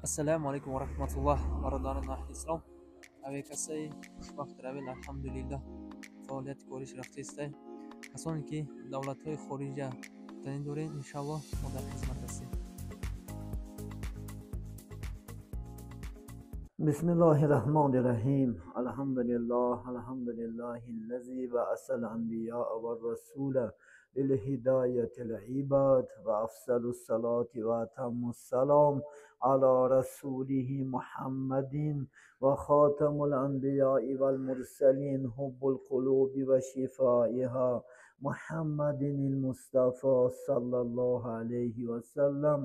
Ассалому алайкум ва раҳматуллоҳ, бародарони аҳли ислом. Авиакассаи Хушбахт Травел, алҳамдулиллаҳ, фаъолияти кориш рафтаистай. Касоне ки давлатҳои хориҷа ватанӣ доред, иншаллоҳ мо дар хизмат ҳастем. بسم الله الرحمن الرحیم. الحمد لله، الحمد لله الذي بعث الانبیاء والرسول للهدایة العباد وافضل الصلاة واتم السلام على رسوله محمد وخاتم الانبیاء والمرسلین حب القلوب وشفائها محمد المصطفى صلى الله عليه وسلم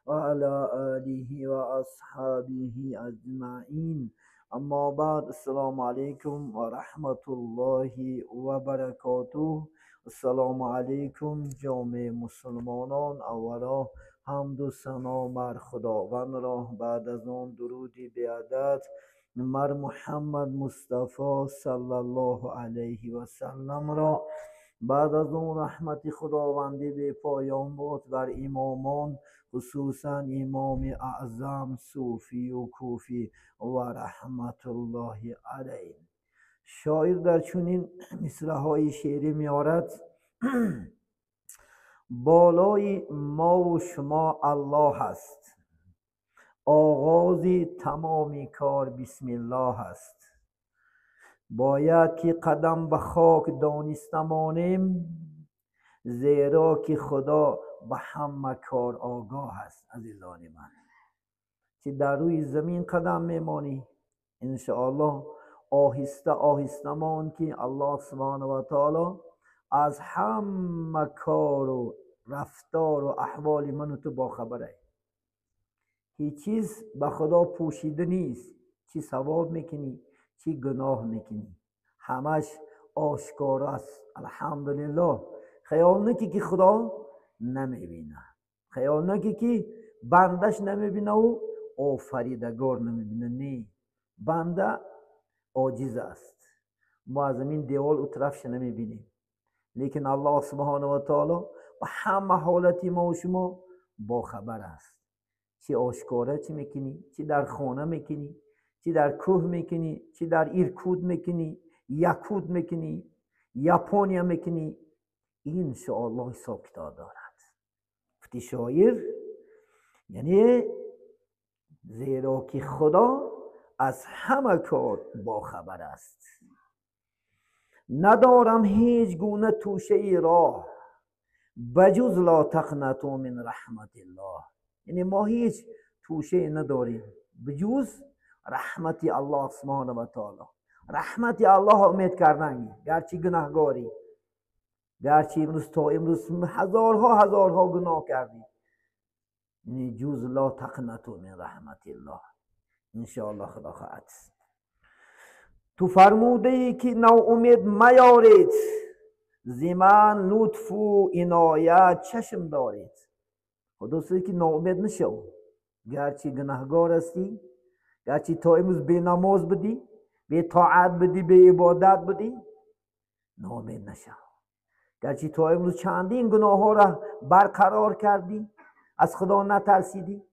وعلى آله وأصحابه أجمعين. أما بعد، السلام عليكم ورحمة الله وبركاته. السلام علیکم جامعه مسلمانان. اولا حمد و ثنا بر خداوند را، بعد از آن درودی به عدد مر محمد مصطفی صلی الله علیه و سلم را، بعد از اون رحمت خداوندی به پایان باد بر امامان، خصوصا امام اعظم صوفی و کوفی و رحمت الله علیه. شاعر در چنین مصرع‌های شعری می‌آورد: بالای ما و شما الله است، آغاز تمام کار بسم الله است. باید که قدم به خاک دانسته مانیم، زیرا که خدا به همه کار آگاه است. عزیزان من، که در روی زمین قدم میمانی، انشاءالله آهسته آهسته مان که الله سبحانه و تعالی از همه کار و رفتار و احوال من و تو باخبره. هیچ چیز به خدا پوشیده نیست. چی ثواب میکنی، چی گناه میکنی، همش آشکار است. الحمدلله. خیال نکی که خدا نمیبینه، خیال نکی که بندش نمیبینه و آفریدگار نمیبینه. نه، بنده عاجز است. ما از این دیوال او طرفش نمیبینیم، لیکن الله سبحانه و تعالی به همه حالتی ما و شما با خبر است. چی آشکاره چی میکنی، چی در خانه میکنی، چی در کوه میکنی، چی در ایرکود میکنی، یکود میکنی، یاپونیا میکنی، انشاءالله حساب کتاب دارد. گفتی شاعر، یعنی زیرا که خدا از همه کار با خبر است. ندارم هیچ گونه توشه ای راه، بجز لا تقنطوا من رحمت الله. یعنی ما هیچ توشه نداریم بجز رحمت الله سبحانه و تعالی. رحمت الله امید کردن، گرچه گناهگاری، گرچه امروز تا امروز هزارها هزارها گناه کردی، یعنی جز لا تقنطوا من رحمت الله. انشاءالله خدا خواهد. تو فرموده ای که ناامید میارید، ز من لطف و عنایت چشم دارید. خدا سوی که ناامید نشو، گرچه گناهگار هستی، گرچه تا امروز بی نماز بدی، بی طاعت بدی، بی عبادت بدی، ناامید نشو. گرچه تا امروز چندین گناه ها را برقرار کردی، از خدا نترسیدی،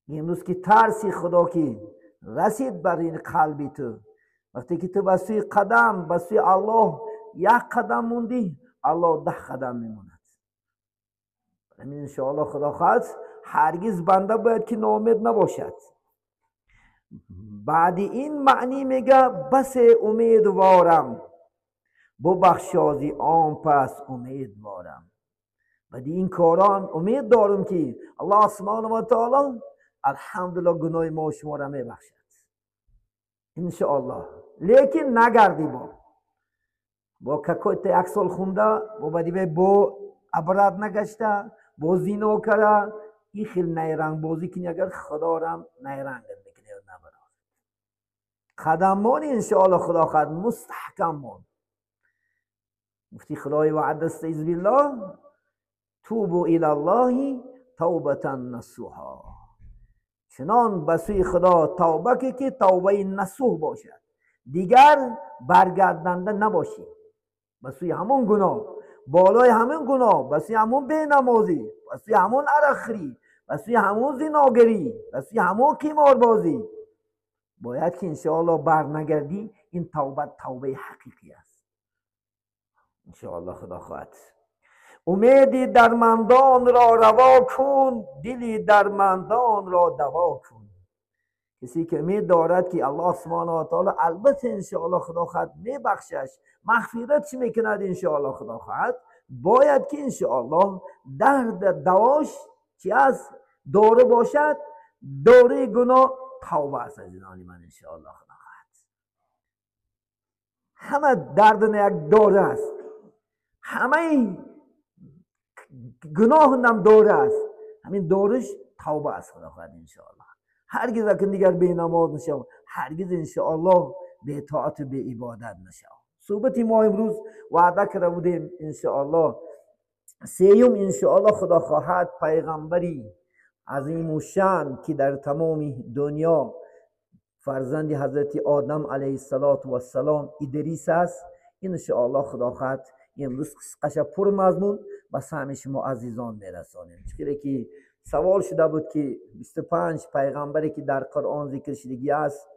امروز که ترسی خدا که رسید بر این قلبی تو، وقتی که تو به سوی قدم، به سوی الله یک قدم موندی، الله 10 قدم میموند. همین انشاءالله خدا خواهد هرگز بنده باید که ناامید نباشد. بعد این معنی میگه بس امیدوارم، ببخشازی آن پس امیدوارم. بعد این کاران امید دارم که الله سبحانه و تعالی الحمدلله گناه ما و شما را میبخشد انشاءالله. لیکن نگردی با ککوی تا یک سال خونده، با بدی با عبرت نگشته، با زینا کرده، این خیلی نیرنگ بازی کنی، اگر خدا را نیرنگ میکنه نبرد. قدمان انشاءالله خدا خواهد مستحکم مان. گفتی خدای وعد است بالله توبوا الی الله توبة نصوحا. چنان به سوی خدا توبه که توبه نصوح باشد، دیگر برگردنده نباشی به سوی همون گناه، بالای همون گناه، به سوی همون بینمازی، به سوی همون عرقخوری، و سوی همون زیناگری و سوی همون قماربازی، باید که انشاءالله بر نگردی. این توبه توبه حقیقی است انشاءالله خدا خواهد. امیدی درمندان را روا کن، دلی درمندان را دوا کن. کسی که امید دارد که الله سبحانه و تعالی البته انشاءالله خدا خواهد میبخشش، مغفرت میکند انشاءالله خدا خواهد، باید که انشاءالله درد دواش چی است؟ دوره باشد، دوره گناه توبه است عزیزان من انشاءالله خدا خواهد. همه درد یک دوره است، همه گناه هم دوره است، همین دورش توبه است خدا خواهد انشاءالله. هرگز اکن دیگر به نماز نشو، هرگز انشاءالله به اطاعت و به عبادت نشو. صحبت ما امروز وعده کرده بودیم انشاءالله سیوم انشاءالله خدا خواهد پیغمبری عظیم و شان که در تمام دنیا فرزند حضرت آدم علیه السلام ادریس است، انشاءالله خدا خواهد امروز قصه پر مضمون به سهم شما عزیزان میرسانیم. چون که سوال شده بود که 25 پیغمبری که در قرآن ذکر شدگی است،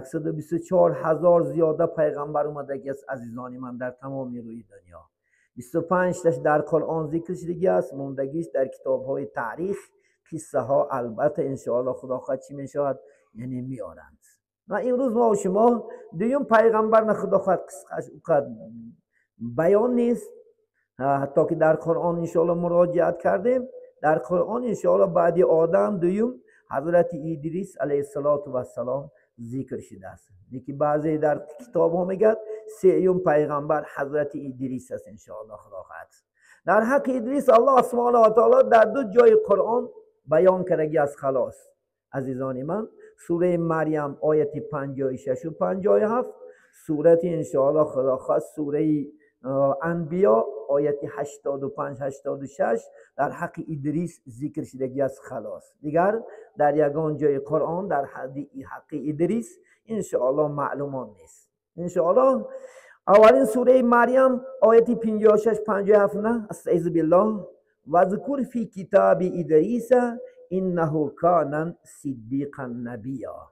124,000 زیاده پیغمبر اومدگی است عزیزان من در تمام روی دنیا. 25 تاش در قرآن ذکر شدگی است، موندگیش در کتاب های تاریخ قصه ها البته انشاءالله خدا خواهد چی میشود، یعنی میارند. و امروز ما و شما دویم پیغمبر نه خدا خواهد قصهش اوقات بیان نیست، حتی که در قرآن انشاءالله مراجعت کردیم. در قرآن انشاءالله بعد آدم دویم حضرت ادریس علیه السلام ذکر شده است. لیکن بعضی در کتاب ها میگه سیوم پیغمبر حضرت ادریس است انشاءالله خدا خواهد. در حق ادریس الله سبحانه و تعالی در دو جای قرآن بیان کردگی از خلاص عزیزان من، سوره مریم آیت 56 و 57، سورت انشاءالله خدا خواهد سوره انبیا آیت 85 86 در حق ادریس ذکر شدگی از خلاص. دیگر در یگان جای قرآن در حق ادریس انشاءالله معلومات نیست. انشاءالله اولین سوره مریم آیت 56 57 نه، استعیذ بالله، وذکر فی کتاب ادریس انه کان صدیقا نبیا.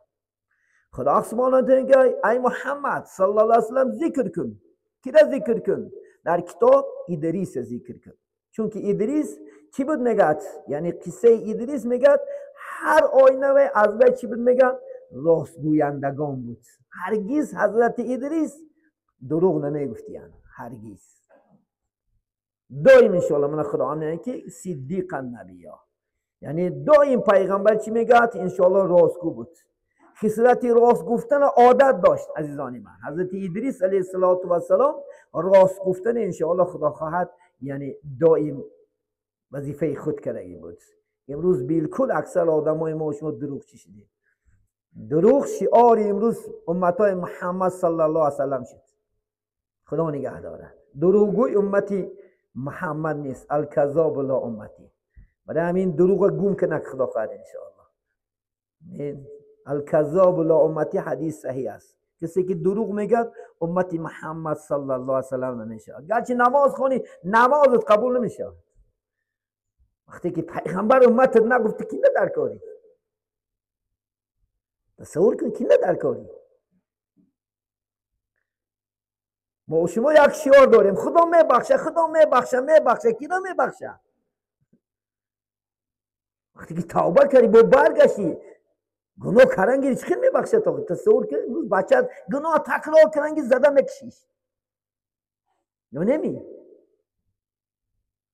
خدا سبحانه تعالی ای محمد صلی الله علیه وسلم ذکر کن. کی را ذکر کن؟ در کتاب ادریس ذکر کن. چون که ادریس چی بود میگد؟ یعنی قصه ادریس میگد هر آینه و از وی چی بود میگد؟ راستگویندگان بود. هرگز حضرت ادریس دروغ نمیگفت، یعنی هرگز. دایم انشاءالله من خدا میگه که صدیقا نبیا، یعنی دایم پیغمبر چی میگد؟ انشاءالله راستگو بود. خصلت راست گفتن عادت داشت عزیزان من. حضرت ادریس علیه السلام راست گفتن انشاءالله خدا خواهد یعنی دائم وظیفه خود کرده بود. امروز بالکل اکثر آدمای ما شما دروغ چی شدیم. دروغ شعار امروز امتای محمد صلی الله علیه وسلم شد. خدا نگه دارد. دروغگوی امتی محمد نیست، الکذاب لا امتی. برای همین دروغ گم کنه خدا خواهد انشاءالله. الکذاب لا امتی حدیث صحیح است. کسی که دروغ میگه امتی محمد صلی الله علیه وسلم نمیشه. گرچه نماز خونی نمازت قبول نمیشه. وقتی که پیغمبر امتت نگفت کی نه در کاری؟ تصور کن کی نه در کاری؟ ما و شما یک شعار داریم، خدا میبخشه، خدا میبخشه، میبخشه، کی نه میبخشه؟ وقتی که توبه کردی با برگشتی گناه کردن چی میبخشه؟ تا تصور کن امروز بچه گناه تکرار کردن زده میکشیش یا نمی؟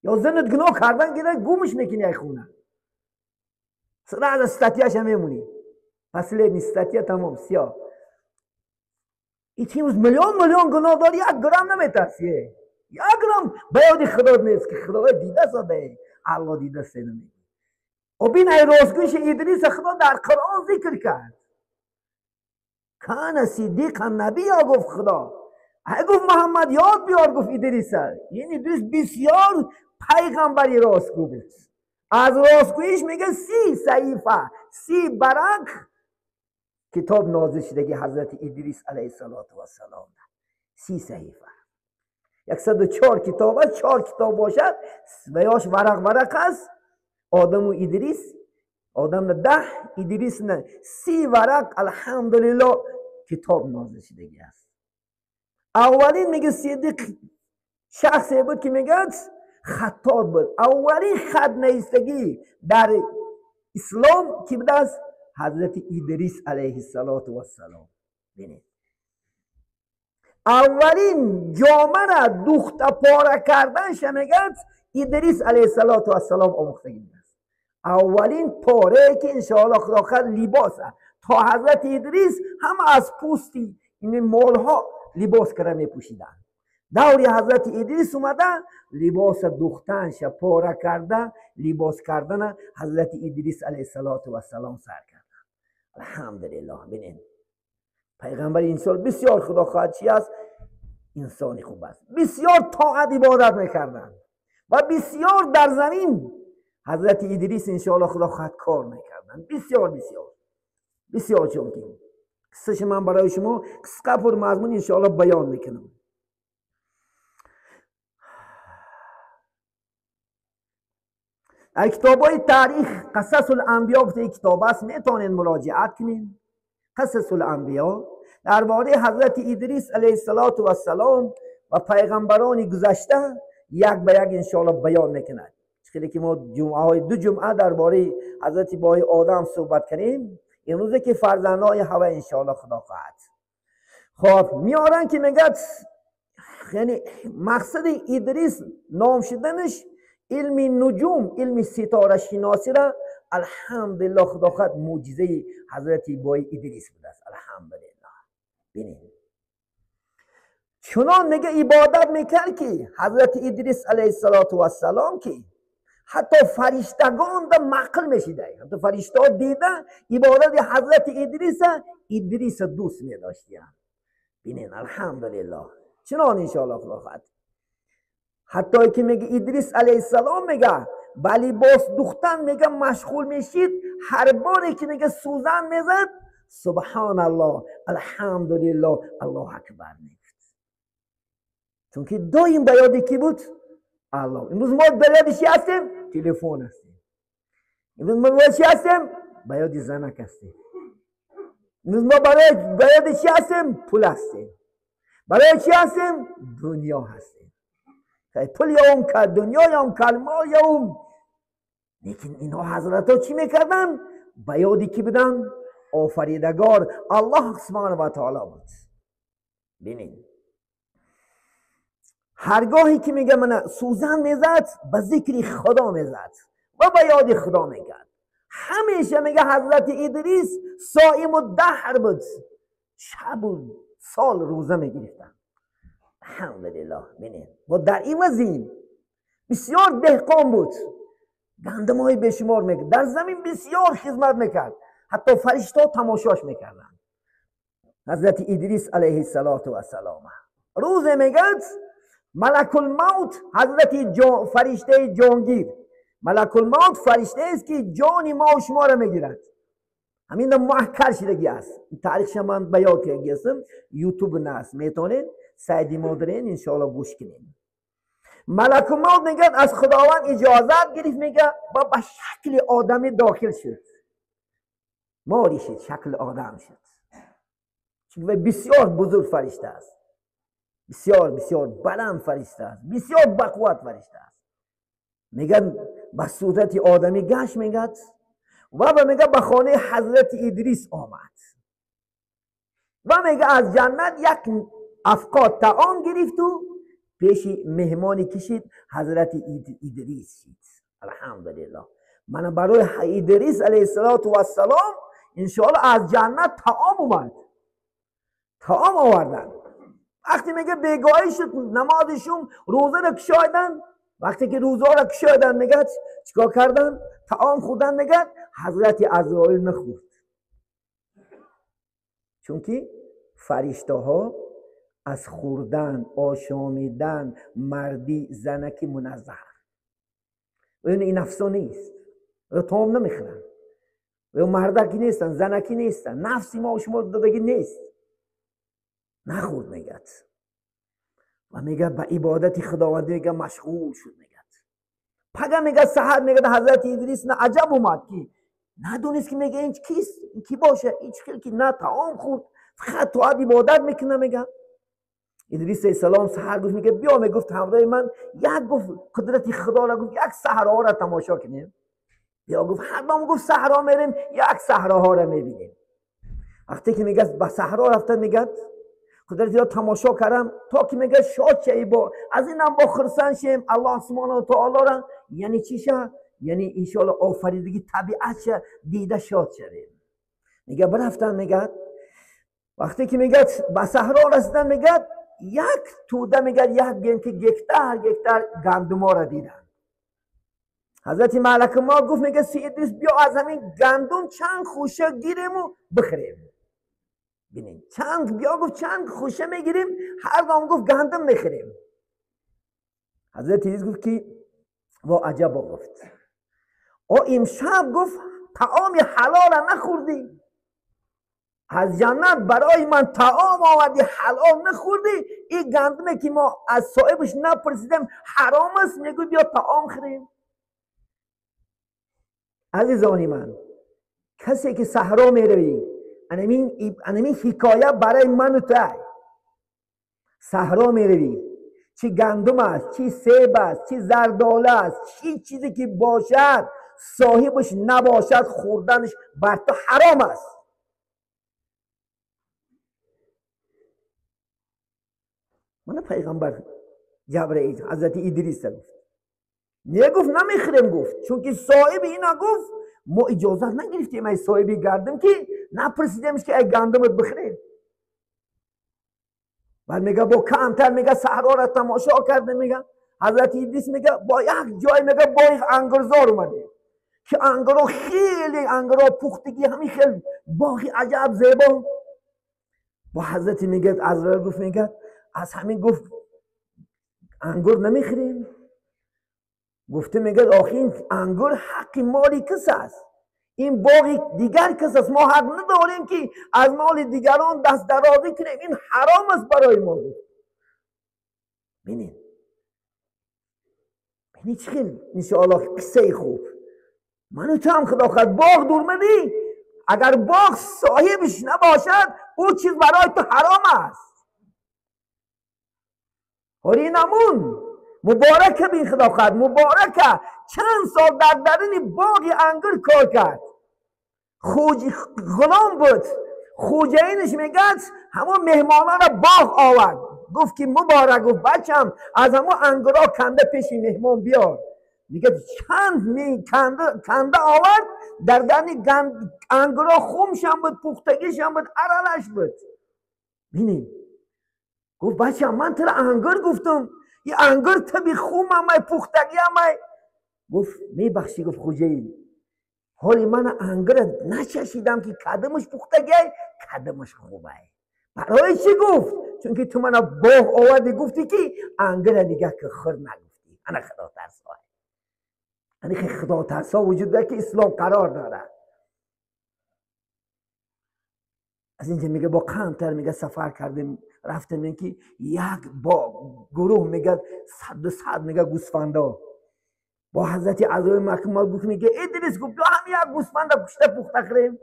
یا زنت گناه کردن گیره گمش میکنی ای خونه سره از استاتیاش هم میمونی، پس لیدنی استاتیا تمام سیاه. این امروز میلیون میلیون گناه داری، یک گرم نمیترسیه، یک گرم بیادی خدا نیست که خدا دیده ساده الله دیده ساده نمی. و بین ای راستگویش ادریس خدا در قرآن ذکر کرد. کان صدیقا نبیا گفت خدا. ای گفت محمد یاد بیار گفت ادریس. یعنی ادریس بسیار پیغمبری راستگو بود. از راستگویش میگه 30 صحیفه 30 برق کتاب نازل شدگی حضرت ادریس علیه السلام. 30 صحیفه 104 کتاب است، 4 کتاب باشد و یاش ورق ورق است. آدم و ادریس Одам 10, Идрис 30 варақ алҳамдулиллоҳ китоб нозил шудагӣ аст. Аввалин мега сиддиқ шахсе буд ки мегӯяд хаттот буд. Аввалин хат навистагӣ дар ислом ки будааст? Ҳазрати Идрис алайҳиссалоту вассалом. Бинед, аввалин ҷомара духта пора карданша мегӯяд Идрис алайҳиссалоту вассалом омӯхтагӣ будааст. Аввалин порае ки иншоалло худо хоҳад либос то ҳазрати Идрис ҳама аз пӯсти ин молҳо либос карда мепӯшиданд. Даври ҳазрати Идрис омада либоса духтанша пора карда либос кардана ҳазрати Идрис алайҳиссалоту вассалом сар карданд. Алҳамдулиллоҳ. Бинед, пайғамбари инсон бисёр худо хоҳад чи аст? Инсони хуб аст. Бисёр тоат ибодат мекарданд ва бисёр дар замин ҳазрати Идрис иншоалло худо хоҳад кор мекарданд. Бисёр бисёр бисёр. Чунки қиссаша ман барои шумо қисқа пурмазмун иншоалло баён мекунам. Дар китобҳои таърих Қасасул анбиё гуфта китоб аст, метавонед муроҷиат кунед. Қасасул анбиё дар бораи ҳазрати Идрис алайҳиссалоту вассалом ва пайғамбарони гузашта як ба як иншоалло баён мекунад. Хеле ки мо ҷумъаҳои ду ҷумъа дар бораи ҳазрати бои Одам суҳбат кардем, имрӯзе ки фарзандҳои Ҳава иншоалло худо хоҳад. Хоб меоранд ки мегӯяд, яъне мақсади Идрис ном шуданаш илми нуҷум, илми ситорашиносиро алҳамдулиллоҳ худо хоҳад мӯъҷизаи ҳазрати бои Идрис будааст. Алҳамдулиллоҳ. Бинед, чунон мега ибодат мекард ки ҳазрати Идрис алайҳиссалоту вассалом ки ҳатто фариштагон да маъқул мешида. Ҳатто фариштаҳо дида ибодати ҳазрати Идриса, Идриса дӯст медоштиянд. Бинед, алҳамдулиллоҳ. Чунон иншоалло худо хоҳад. Ҳатто ки мега Идрис алайҳиссалом мега ба либос духтан мега машғул мешид, ҳар боре ки мега сӯзан мезад, субҳаналлоҳ, алҳамдулиллоҳ, аллоҳу акбар мегуфт. Чунки доим ба ёди ки буд? Аллоҳ. Имрӯз мо ба ёди чи ҳастем? Телефон ҳастем. Имрӯз мо ба ёди чи ҳастем? Ба ёди занак ҳастем. Имрӯз мо ба ёди чи ҳастем? Пул ҳастем. Барои чи ҳастем? Дунё ҳастем. Пул ёвум, дунё ёвум, калмо ёвум. Лекин инҳо ҳазратҳо чӣ мекарданд? Ба ёди ки буданд? Офаридагор Аллоҳ субҳонаҳу ва таоло буд. Бинед, ҳаргоҳе ки мега мана сӯзан мезад, ба зикри худо мезад ва ба ёди худо мекард. Ҳамеша мега ҳазрати Идрис соиму даҳр буд, шабу сол рӯза мегирифтанд. Алҳамдулиллоҳ. Бинед, мо дар ивазин бисёр деҳқон буд, гандумҳои бешумор мекард, дар замин бисёр хизмат мекард, ҳатто фариштаҳо тамошош мекарданд. Ҳазрати Идрис алайҳиссалоту вассалом рӯзе мегӯяд малакулмавт, ҳазрати фариштаи ҷонгир. Малакулмавт фариштаест ки ҷони мо шуморо мегирад. Ҳамин муаккар шудагӣ аст. Таърихша ман баён кардагиастам, ютуб наст, метавонед сайди мо дорен иншоалло гӯш кунед. Малакулмавт мегӯяд аз худованд иҷозат гирифт, мегӯяд ва ба шакли одамӣ дохил шуд. Мори шуд, шакли одам шуд. Чунки вай бисёр бузург фаришта аст, бисёр бисёр баланд фаришта аст, бисёр бақувват фаришта аст. Мегӯяд ба сурати одамӣ гашт, мегӯяд ва мегӯяд ба хонаи ҳазрати Идрис омад ва мегӯяд аз ҷаннат як афқот таом гирифту пеши меҳмоне кишид, ҳазрати Идрис шид. Алҳамдулиллоҳ. Мана барои Идрис алайҳиссалоту вассалом иншоалло аз ҷаннат таом омад, таом оварданд. Вақте мега бегоҳӣ шуд, намози шум рӯзаро кушоиданд. Вақте ки рӯзаро кушоиданд, мегӯяд чикор карданд? Таом хӯрданд. Мегӯяд ҳазрати Азроил нахӯрд, чунки фариштаҳо аз хӯрдан, ошомидан, мардӣ, занакӣ муназзаҳанд. Ин нафсо нест, таом намехӯранд, мардакӣ нестанд, занакӣ нестанд, нафси мо шумо додагӣ нест. Нахӯрд мегӯяд ва мегӯяд ба ибодати худовандӣ мегӯяд машғул шуд. Мегӯяд пага мегӯяд саҳар мегӯяд ҳазрати Идрис на аҷаб омад ки Надонист ки мега ин кист, ин ки боша, ин чӣ хел ки на таом хӯрд, фақат тоат ибодат мекуна мега. Идрис алайҳиссалом саҳар гуфт мега биё, мегуфт ҳамроҳи ман як гуфт қудрати Худоро гуфт як саҳроро тамошо кунем. Биё гуфт ҳар дом гуфт саҳро мерем, як саҳроҳоро мебинем. Вақте ки мега ба саҳро рафта мегад қудрати ро тамошо кардам то ки мега шод шавӣ, бо аз инам бо хурсанд шем Аллоҳ субҳонаҳу ва таолоро, яъне чӣ ша? Яъне иншоалло офаридагӣ табиатша дида шод шавем. Мега бирафтан мегад вақте ки мегад ба саҳро расидан мегад як тӯда мегад як генки гектар гектар гандуморо дидам. Ҳазрати Малакулмавт гуфт мега си Идрис биё аз ҳамин гандум чанд хӯша гирему бихӯрем. Бинед чанд биё гуфт чанд хӯша мегирем, ҳар дом гуфт гандум мехӯрем. Ҳазрати Идрис гуфт ки во аҷабо гуфт о имшаб гуфт таоми ҳалола нахӯрдӣ, аз ҷаннат барои ман таом овардӣ, ҳалол нахӯрдӣ, ин гандуме ки мо аз соҳибаш напурсидем ҳаром аст, мегӯй биё таом хӯрем. Азизони ман, касе ки саҳро меравӣ, анамин ҳикоя барои ману ту. Саҳро меравӣ, чӣ гандум аст, чӣ себ аст, чӣ зардола аст, чӣ чизе ки бошад соҳибаш набошад, хӯрданаш бар ту ҳаром аст. Мана пайғамбар Ҷабраил ҳазрати Идриса гуфт не, гуфт намехӯрем, гуфт чунки соҳиби ина гуфт мо иҷозат нагирифтем ай соҳиби гандум ки напурсидемш ки ай гандумат бихӯрем. Баъд мега бо камтар мега саҳроро тамошо кардем, мега ҳазрати Идрис мега бо як ҷой мега бо як ангурзор омадем ки ангурҳо хеле ангурҳо пухтагӣ, ҳамин хел боғи аҷаб зебо. Бо ҳазрати мега Азроил гуфт мега аз ҳамин гуфт ангур намехӯрем. Гуфта мегӯяд охи ин ангур ҳаққи моли кас аст, ин боғи дигар кас аст, мо ҳақ надорем ки аз моли дигарон дастдарозӣ кунем, ин ҳаром аст барои мо. Бинед, бинед чӣ хел иншоаллоҳ қиссаи хуб. Ману ту ҳам худо хоҳад боғ дурмадӣ, агар боғ соҳибаш набошад ӯ чиз барои ту ҳаром аст. Ҳори намун муборака бин худо хоҳад, муборака чанд сол дар даруни боғи ангур кор кард, ғулом буд, хуҷаинаш мегӯяд ҳамон меҳмононро боғ овард, гуфт ки муборак, гуфт бачам аз ҳамон ангурҳо канда пеши меҳмон биёр. Мегӯяд чанд канда овард, дар даруни ангурҳо хумшам буд, пухтагишам буд, аралаш буд. Бинед гуфт бачам ман туро ангур гуфтам, ин ангур таби хумамай, пухтагиамай. Гуфт мебахшӣ, гуфт хуҷаин, ҳоли ман ангура начашидам ки кадамаш пухтагиай, кадамаш хубай. Барои чӣ гуфт? Чунки ту мана боғ овардӣ, гуфтӣ ки ангура нигаҳ ки хӯр нагуфтӣ. Ана худотарсо, ана худотарсо вуҷуд дорад ки ислом қарор дорад. Аз инҷа мега бо камтар мега сафар кардем, рафтем ки як бо гурӯҳ мега саду сад мега гӯсфандо. Бо ҳазрати Азроил Малакулмавт гуфт мега Идрис, гуфт биё ҳам як гӯсфанда кушта пухта хӯрем.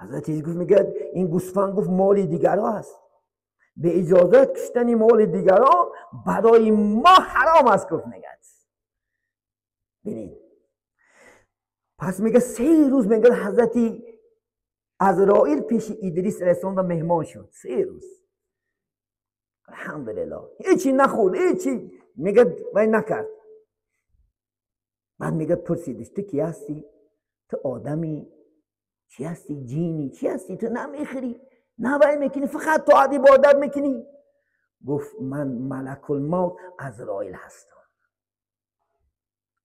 Ҳазрати Идрис гуфт мега ин гӯсфанд гуфт моли дигарҳо аст, бе иҷозат куштани моли дигарҳо барои мо ҳаром аст, гуфт мегад. Бинед пас мега 3 рӯз мега ҳазрати Азроил пеши Идрис алайҳиссалом меҳмон шуд. 3 рӯз алҳамдулиллоҳ ҳечи нахӯрд, ҳечи мега вай накард. Баъд мега пурсидиш ту ки ҳастӣ? Ту одами чӣ ҳастӣ? Ҷинӣ чӣ ҳастӣ? Ту намехӯрӣ, на вай мекунӣ, фақат тоат ибодат мекунӣ. Гуфт ман Малакулмавт Азроил ҳастам.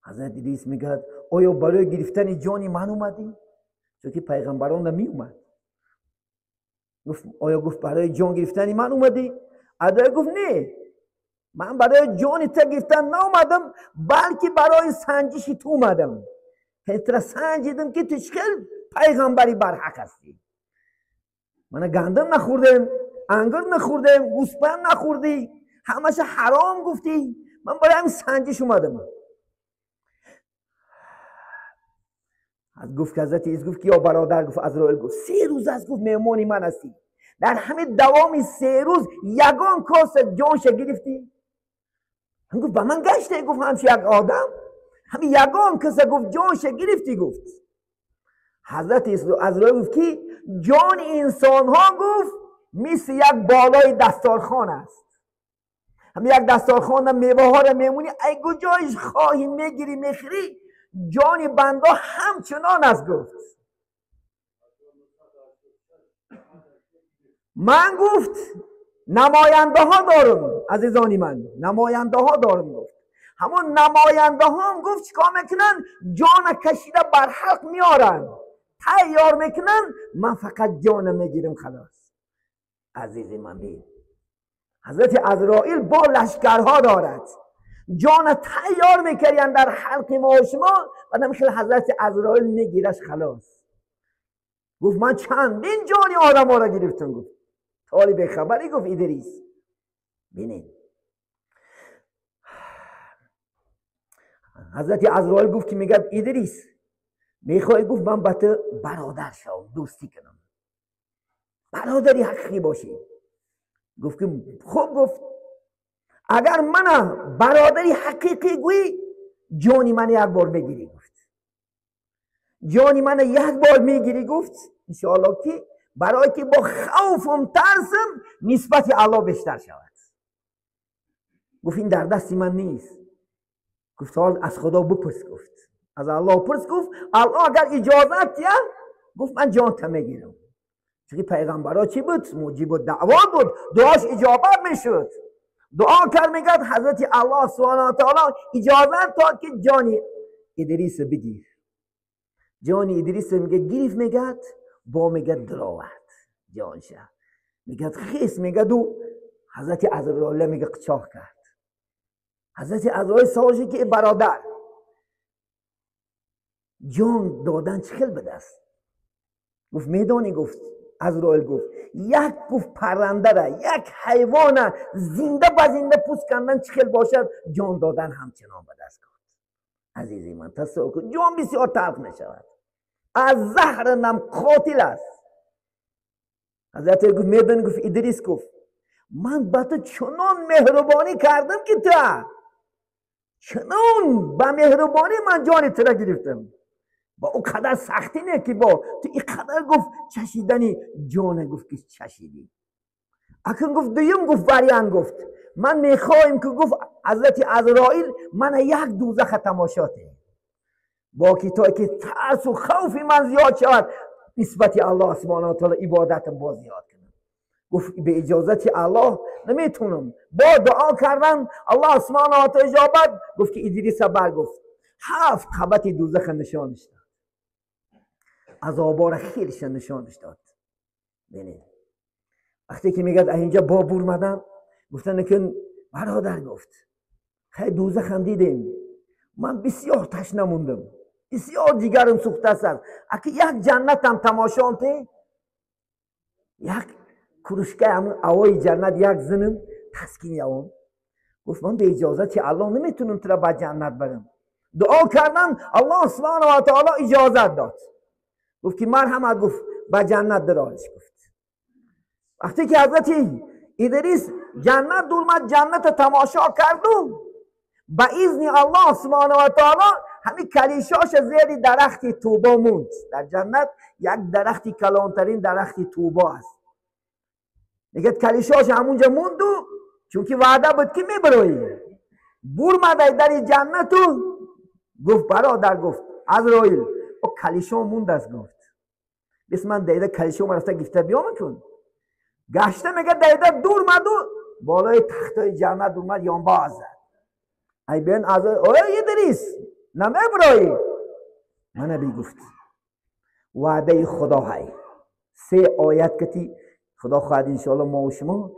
Ҳазрат Идрис мегӯяд оё барои гирифтани ҷони ман омадӣ? Чунки пайғамбарон намеомад. Гуфт оё гуфт барои ҷон гирифтани ман омадӣ? Азроил гуфт не, ман барои ҷони ту гирифтан наомадам, балки барои санҷиши ту омадам. Туро санҷидам ки ту чӣ хел пайғамбари барҳақ ҳастӣ. Мана гандум нахӯрдем, ангур нахӯрдем, гӯсфанд нахӯрдӣ, ҳамаша ҳаром гуфтӣ. Ман барои ҳамин санҷиш омадам. گفت که حضرت عیسی گفت که یا برادر، گفت عزرائیل گفت 3 روز است گفت مهمانی من هستی، در همه دوامی 3 روز یگان کاس جانش گرفتی؟ گفت به من گشته، گفت همچه یک آدم همین یگان کس گفت جانش گرفتی. گفت حضرت عزرائیل گفت که جان انسان ها گفت مثل یک بالای دستارخوان است، هم یک دستارخوان میوه ها را میمونی، ای کجایش خواهی میگیری میخری، جان بنده همچنان است. گفت من گفت نماینده ها دارم، عزیزانی من نماینده ها دارم. گفت همون نماینده ها هم گفت چیکار میکنن؟ جان کشیده بر حق میارن، تیار میکنن، من فقط جان میگیرم خلاص. عزیزی من بین حضرت عزرائیل با لشکرها دارد، جان تیار میکردن در حلق ما و شما، بعدم خیلی حضرت عزرائیل میگیرش خلاص. گفت من چندین جانی آدم ها را گرفتم. گفت طالب خبری گفت ادریس. بینید حضرت عزرائیل گفت که میگه ادریس میخوای؟ گفت من با تو برادر شوم، دوستی کنم، برادری حقیقی باشی. گفت که خوب، گفت اگر من برادری حقیقی گویی جانی من یک بار میگیری. گفت جانی من یک بار میگیری. گفت انشاءالله که برای که با خوفم ترسم نسبت الله بیشتر شود. گفت این در دست من نیست. گفت حال از خدا بپرس. گفت از الله پرس. گفت الله اگر اجازت یا گفت من جان تا میگیرم. چون پیغمبرا چی بود؟ مجیب الدعوا بود، دعاش اجابت میشد. دعا کرد میگد حضرت الله سبحانه و تعالی اجازت داد که جانی ادریس بگیر. جانی ادریس میگه گریف، میگد با میگه دراورد جانشه، میگد خیس، میگه دو حضرت عزرائیل میگه قچاق کرد. حضرت عزرائیل سوال که برادر جان دادن چه خیلی بد است؟ گفت میدانی؟ گفت عزرائیل گفت یک گفت پرنده را، یک حیوان زنده به زنده پوست کندن چه خیلی باشد، جان دادن همچنان به دست. گفت عزیزی من تصور کن جان بسیار تلخ میشود، از زهر نم قاتل است. حضرت گفت میدانی؟ گفت ادریس گفت من به تو چنان مهربانی کردم که تو چنان به مهربانی من جان تو را گرفتم، با او قدر سختی نه که با تو این قدر گفت چشیدنی جان گفت که چشیدی. اکنون گفت دویم گفت وریان گفت من میخوایم که گفت حضرت عزرائیل من یک دوزخ تماشاته با که تا که ترس و خوف من زیاد شود نسبت الله سبحانه و تعالی عبادتم باز زیاد کنم. گفت به اجازت الله نمیتونم، با دعا کردن الله سبحانه و تعالی اجابت. گفت که ادریس بر گفت 7 قبط دوزخ نشانش داد، عذابا را خیلیش نشانش داد. ببینید وقتی که میگه اینجا با برمدن گفتن که برادر گفت خیلی دوزخ هم دیدیم، من بسیار تشنه موندم، بسیار جگرم سوخته است، اگه یک جنت هم تماشا ته، یک کرشکه همون اوای جنت یک زنم تسکین یاوم. گفت من به اجازت الله نمیتونم تو را به جنت برم. دعا کردن الله سبحانه و تعالی اجازت داد. گفت که مرحمت، گفت به جنت درارش. گفت وقتی که حضرت ادریس جنت دورمد، جنت تماشا کردم، به اذن الله سبحانه و تعالی همین کلیشاش زیر درخت توبا موند. در جنت یک درخت کلانترین درخت توبا است. میگه کلیشاش همونجا موند و چون که وعده بود که میبروی برمد در جنت و گفت برادر، گفت عزرائیل او کلیشا موند است. گفت بس من دیده کلیشا رفته گفته بیام کن گشته. میگه دیده دور مد و بالای تختای جنت اومد یانبا زد. ای بین از اوه ادریس نمیبرایی. من بی گفت وعده خدا های 3 آیت کتی خدا خواهد انشاءالله ما و شما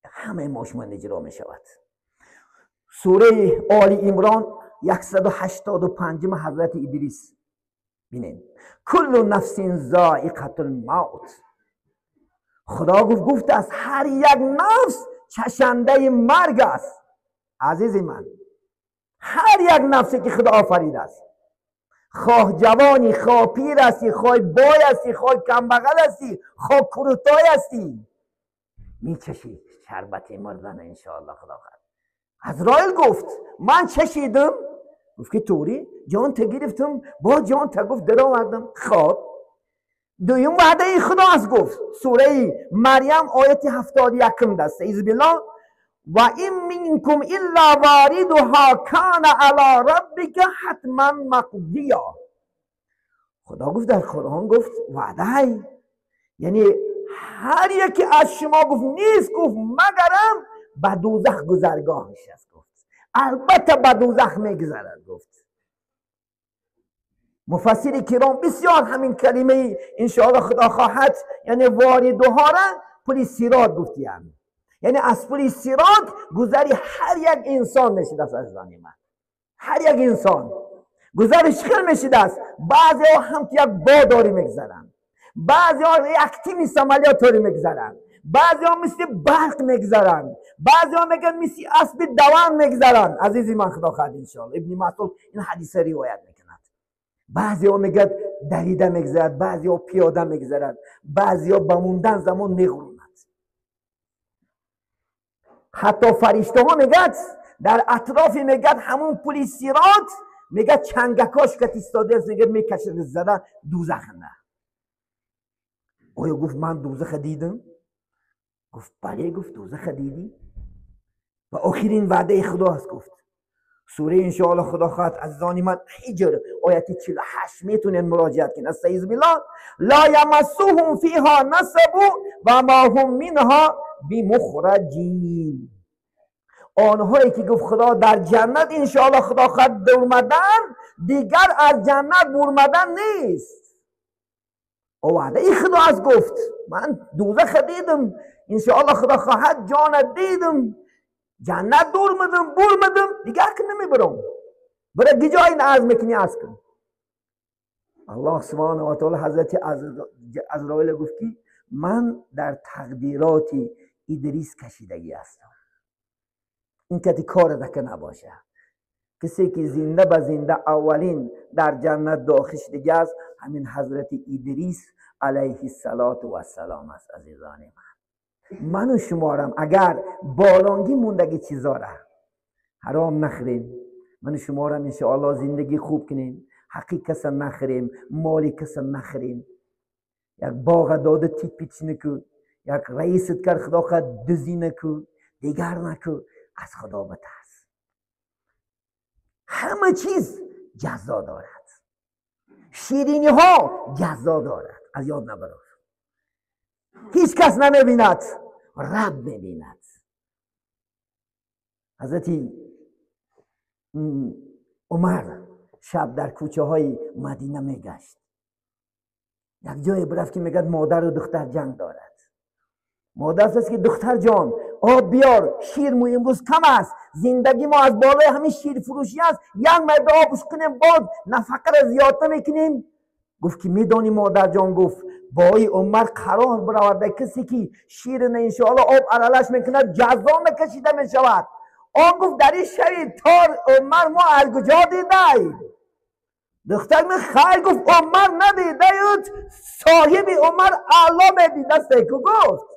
همه ما شما اجرا می شود. سوره آل عمران 185 حضرت ادریس. بینید کل نفس ذائقة الموت. خدا گفت از هر یک نفس چشنده مرگ است. عزیز من هر یک نفسی که خدا آفریده است، хоҳ ҷавонӣ, хоҳ пир ҳастӣ, хоҳ бой ҳастӣ, хоҳ камбағал ҳастӣ, хоҳ крутой ҳастӣ, мечашӣ шарбати мурдан иншоаллоҳ худо хоҳад. Азроил гуфт ман чашидам. Гуфт ки тури ҷон та гирифтам, бо ҷон та гуфт даровардам. Хоб дуюм ваъдаи худо аст гуфт. Сураи Марьям ояти 71 даст. Аъузу биллоҳ ва ин минкум илла воридуҳа кана ала раббика ҳатман мақдия. Худо гуфт дар Қуръон гуфт ваъдаи, яъне ҳар яке аз шумо гуфт нест гуфт магарам ба дӯзах гузаргоҳаш аст гуфт. Албатта ба дӯзах мегузарад гуфт. Муфассири киром бисёр ҳамин калимаи иншоаллоҳ худо хоҳад, яъне воридуҳора пули сирот гуфтиянд. Яъне аз пули сирот гузари ҳар як инсон мешудааст азизони ман. Ҳар як инсон гузариш хел мешудааст. Баъзеҳо ҳам як бодорӣ мегузаранд, баъзеҳо як тими самолётторӣ мегузаранд, баъзеҳо мисли барқ мегузаранд, баъзеҳо мегӯянд мисли аспи даван мегузаранд. Азизи ман худо хоҳад иншоаллоҳ. Ибни Масъуд ин ҳадиса ривоят мекунад. Баъзеҳо мегӯяд давида мегузарад, баъзеҳо пиёда мегузарад, баъзеҳо ба мондан замон меғурунад. Ҳатто фариштаҳо мегӯяд дар атрофи мегӯяд ҳамун пули сирот мегӯяд чангакош кат истодааст, мегӯяд мекашад зада дӯзахна. Оё гуфт ман дӯзаха дидам? Гуфт бале, гуфт дӯзаха дидӣ. Ва охирин ваъдаи худо аст гуфт. Сураи иншоаллоҳ худо хоҳад азизони ман Ҳиҷр ояти 48 метавонед муроҷиат кунед. Астаизу биллоҳ ла ямассуҳум фиҳа насабу ва ма ҳум минҳа бимухраҷин. Онҳое ки гуфт худо дар ҷаннат иншоаллоҳ худо хоҳад дурмадан, дигар аз ҷаннат бурмадан нест. Ваъдаи худо аст гуфт. Ман дӯзаха дидам, иншоаллоҳ худо хоҳад ҷона дидам, ҷаннат дурмадам, бурмадам, дигар ки намебарам. Бара гиҷо ин арз мекунӣ арз кун. Аллоҳ субҳонаҳу ва таъоло ҳазрати Азроил гуфт ки ман дар тақдироти Идрис кашидагӣ ҳастам. Ин кати кор дака набоша. Касе ки зинда ба зинда аввалин дар ҷаннат дохил шудагӣ аст, ҳамин ҳазрати Идрис алайҳи салоту вассалом аст. Азизони ман, ману шуморам агар болонгӣ мондагӣ чизора ҳаром нахӯрем, ману шуморам иншоаллоҳ зиндагӣ хуб кунем, ҳаққи каса нахӯрем, моли каса нахӯрем. Як боға дода тит пич наку, як раисат кард худо хоҳад дузӣ наку, дигар наку, аз худо битарс. Ҳама чиз ҷазо дорад, шириниҳо ҷазо дорад, аз ёд набарор. Ҳеҷ кас намебинад, раб мебинад. Ҳазрати Умар шаб дар кӯчаҳои Мадина мегашт. Як ҷое бирафт ки мегӯяд модару духтар ҷанг дорад. Модар гуфт ки духтар ҷон, об биёр, шир мо имрӯз кам аст, зиндагӣ мо аз болои ҳамин ширфурӯшӣ аст, як майда обш кунем, боз нафақаро зиёдта мекунем. Гуфт ки медонӣ модарҷон, гуфт бои Умар қарор бароварда касе ки ширина иншоаллоҳ об аралаш мекунад ҷазо накашида мешавад. Он гуфт дар ин шаби тор Умар мо аз куҷо дидай? Духтар ми хайр гуфт Умар надидаюд, соҳиби Умар Аллоҳ медидаст ку гуфт.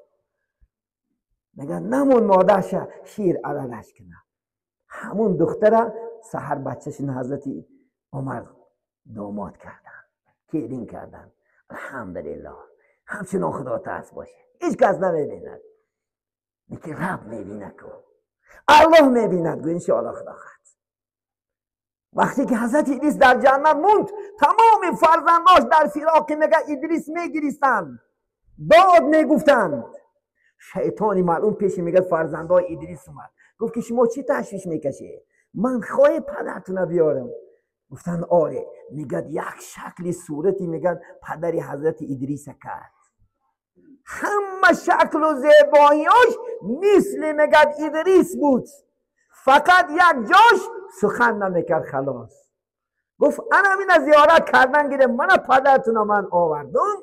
Мегӯяд намон модарша шир аралаш кунад. Ҳамун духтара саҳар бачашин ҳазрати Умар домод карданд, келин карданд. Алҳамдулиллоҳ, ҳамчунон худотарс боше, ҳеҷ кас намебинад, лекин раб мебинад ку, Аллоҳ мебинад гу иншоаллоҳ худо хоҳад. Вақте ки ҳазрати Идрис дар ҷаннат монд, тамоми фарзандош дар фироқи мега Идрис мегиристанд, дод мегуфтанд. Шайтони малъун пеши мегӯяд фарзандои Идрис омад, гуфт ки шумо чӣ ташвиш мекашед? Ман хоҳи падартона биёрам. Гуфтанд оре. Мегӯяд як шакли сурати мегӯяд падари ҳазрати Идриса кард. Ҳама шаклу зебоиёш мисли мегӯяд Идрис буд, фақат як ҷош сухан намекард, халос. Гуфт ана ҳамина зиёрат кардан гирем, мана падартона ман овардум.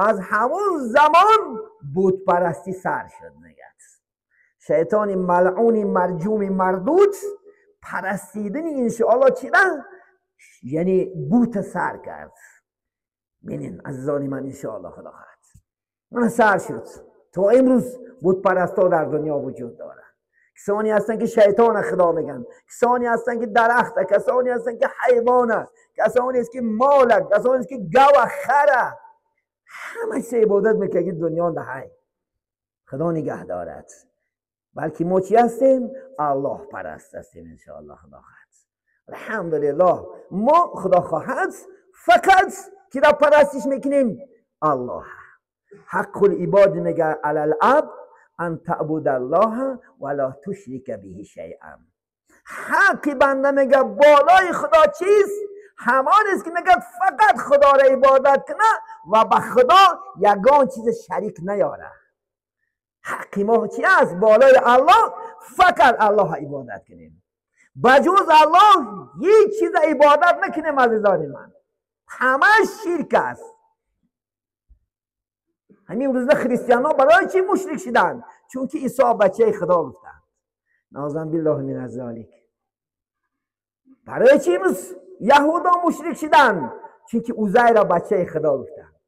Аз ҳамун замон бутпарастӣ сар шуд. Мегӯяд шайтони малъуни марҷуми мардуд парастидани иншоаллоҳ чира یعنی بوت سر کرد. ببینین عزیزان من، انشاءالله خدا خواهد من سر شد. تا امروز بت پرستا در دنیا وجود دارند. کسانی هستن که شیطان خدا میگن، کسانی هستن که درخت، کسانی هستن که حیوان، کسانی هست که مال، کسانی هست که گاو خره، همه چیز عبادت میکنه که دنیا ده. خدا نگه دارد. بلکه ما چی هستیم؟ الله پرست هستیم انشاءالله خدا خواهد. الحمدلله ما خدا خواهد فقط که را پرستش میکنیم الله. حق العباد میگه علی العبد ان تعبد الله ولا تشرک به شیئا. حق بنده میگه بالای خدا چیست؟ همان است که میگه فقط خدا را عبادت کنه و به خدا یگان چیز شریک نیاره. حق ما چی است؟ بالای الله فقط الله عبادت کنیم، بجز الله هیچ چیز عبادت نکنیم. عزیزان من، همه شرک است. همین روزا خریستیان ها برای چی مشرک شدن؟ چون که عیسی بچه خدا گفتند. نعوذ بالله من ذلک. برای چی امروز یهودا مشرک شدن؟ چون که عزیر را بچه خدا گفتند.